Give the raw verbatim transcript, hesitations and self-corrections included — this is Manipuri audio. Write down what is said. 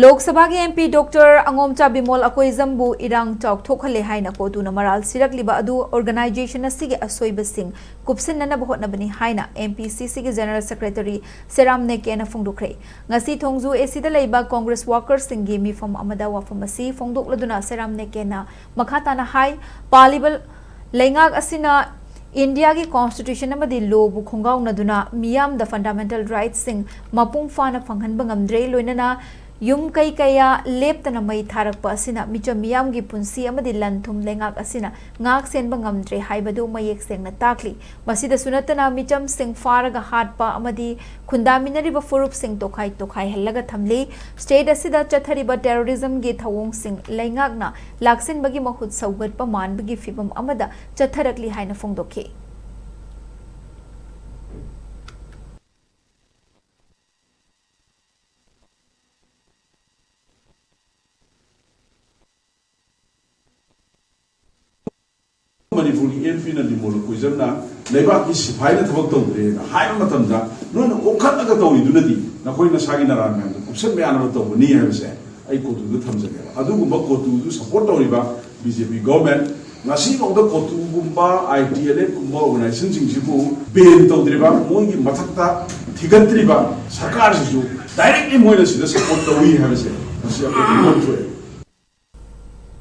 ꯂꯣꯛ ꯁꯚꯥꯒꯤ M P Doctor ꯑꯉꯣꯝꯆꯥ ꯕꯤꯃꯣꯜ ꯑꯀꯣꯏꯖꯝꯕꯨ ꯏꯔꯥꯡ ꯆꯥꯎꯊꯣꯛꯍꯜꯂꯦ ꯍꯥꯏꯅ ꯀꯣꯇꯨꯅ ꯃꯔꯥꯜ ꯁꯤꯔꯛꯂꯤꯕ ꯑꯗꯨ organization ꯑꯁꯤꯒꯤ ꯑꯁꯣꯏꯕꯁꯤꯡ ꯀꯨꯞꯁꯤꯟꯅꯅꯕ ꯍꯣꯠꯅꯕꯅꯤ ꯍꯥꯏꯅ M P C Cꯒꯤ General Secretary ꯁꯦꯔꯥꯝ ꯅꯦꯀꯦꯅ ꯐꯣꯡꯗꯣꯛꯈ꯭ꯔꯦ꯫ ꯉꯁꯤ ꯊꯣꯡꯖꯨ A Cꯗ ꯂꯩꯕ Congress workersꯁꯤꯡꯒꯤ ꯃꯤꯐꯝ ꯑꯃꯗ ꯋꯥꯐꯝ ꯑꯁꯤ ꯐꯣꯡꯗꯣꯛꯂꯗꯨꯅ ꯁꯦꯔꯥꯝ ꯅꯦꯀꯦꯅ ꯃꯈꯥ ꯇꯥꯅ ꯍꯥꯏ, ꯄꯥꯜꯂꯤꯕ ꯂꯩꯉꯥꯛ ꯑꯁꯤꯅ ꯏꯟꯗꯤꯌꯥꯒꯤ constitution ꯑꯃꯗꯤ lawꯕꯨ ꯈꯣꯡꯒꯥꯎꯅꯗꯨꯅ ꯃꯤꯌꯥꯝꯗ fundamental rightꯁꯤꯡ ꯃꯄꯨꯡ ꯐꯥꯅ ꯐꯪꯍꯟꯕ ꯉꯝꯗ꯭ꯔꯦ, ꯂꯣꯏꯅꯅ ꯌꯨꯝ ꯀꯩ ꯀꯌꯥ ꯂꯦꯞꯇꯅ ꯃꯩ ꯊꯥꯔꯛꯄ ꯑꯁꯤꯅ ꯃꯤꯆꯝ ꯃꯤꯌꯥꯝꯒꯤ ꯄꯨꯟꯁꯤ ꯑꯃꯗꯤ ꯂꯟ ꯊꯨꯝ ꯂꯩꯉꯥꯛ ꯑꯁꯤꯅ ꯉꯥꯛ ꯁꯦꯟꯕ ꯉꯝꯗ꯭ꯔꯦ ꯍꯥꯏꯕꯗꯨ ꯃꯌꯦꯛ ꯁꯦꯡꯅ ꯇꯥꯛꯂꯤ꯫ ꯃꯁꯤꯗꯁꯨ ꯅꯠꯇꯅ ꯃꯤꯆꯝꯁꯤꯡ ꯐꯥꯔꯒ ꯍꯥꯠꯄ ꯑꯃꯗꯤ ꯈꯨꯟꯗꯥꯃꯤꯟꯅꯔꯤꯕ ꯐꯨꯔꯨꯞꯁꯤꯡ ꯇꯣꯈꯥꯏ ꯇꯣꯈꯥꯏꯍꯜꯂꯒ ꯊꯝꯂꯤ꯫ State ꯑꯁꯤꯗ ꯆꯠꯊꯔꯤꯕ terrorismꯒꯤ ꯊꯧꯑꯣꯡꯁꯤꯡ ꯂꯩꯉꯥꯛꯅ ꯂꯥꯛꯁꯤꯟꯕꯒꯤ ꯃꯍꯨꯠ ꯁꯧꯒꯠꯄ ꯃꯥꯟꯕꯒꯤ ꯐꯤꯚꯝ ꯑꯃꯗ ꯆꯠꯊꯔꯛꯂꯤ ꯍꯥꯏꯅ ꯐꯣꯡꯗꯣꯛꯈꯤ꯫ ꯃꯅꯤꯄꯨꯔꯒꯤ M Pꯅ ꯕꯤꯃꯣꯜ ꯀꯣꯏꯖꯝꯅ ꯂꯩꯕꯥꯛꯀꯤ ꯁꯤꯐꯥꯏꯅ ꯊꯕꯛ ꯇꯧꯗ꯭ꯔꯦꯅ ꯍꯥꯏꯕ ꯃꯇꯝꯗ, ꯅꯣꯏꯅ ꯑꯣꯟꯈꯠꯂꯒ ꯇꯧꯔꯤꯗꯨꯅꯗꯤ ꯅꯈꯣꯏ ꯅꯁꯥꯒꯤ ꯅꯔꯥꯟ ꯃꯌꯥꯝꯗꯣ ꯀꯨꯞꯁꯟꯕ ꯌꯥꯅꯕ ꯇꯧꯕꯅꯤ ꯍꯥꯏꯕꯁꯦ ꯑꯩ ꯀꯣꯇꯨꯗ ꯊꯝꯖꯒꯦꯕ꯫ ꯑꯗꯨꯒꯨꯝꯕ ꯀꯣꯇꯨꯗꯨ support ꯇꯧꯔꯤꯕ B J P government, ꯉꯁꯤꯐꯥꯎꯗ ꯀꯣꯇꯨꯒꯨꯝꯕ, I T L Fꯀꯨꯝꯕ organizationꯁꯤꯡꯁꯤꯕꯨ ban ꯇꯧꯗ꯭ꯔꯤꯕ, ꯃꯣꯏꯒꯤ ꯃꯊꯛꯇ ꯊꯤꯒꯠꯇ꯭ꯔꯤꯕ ꯁꯔꯀꯥꯔꯁꯤꯁꯨ directly ꯃꯣꯏꯅ ꯁꯤꯗ support ꯇꯧꯏ ꯍꯥꯏꯕꯁꯦ ꯃꯁꯤ ꯑꯩꯈꯣꯏ ꯈꯪꯐꯝ ꯊꯣꯛꯑꯦ꯫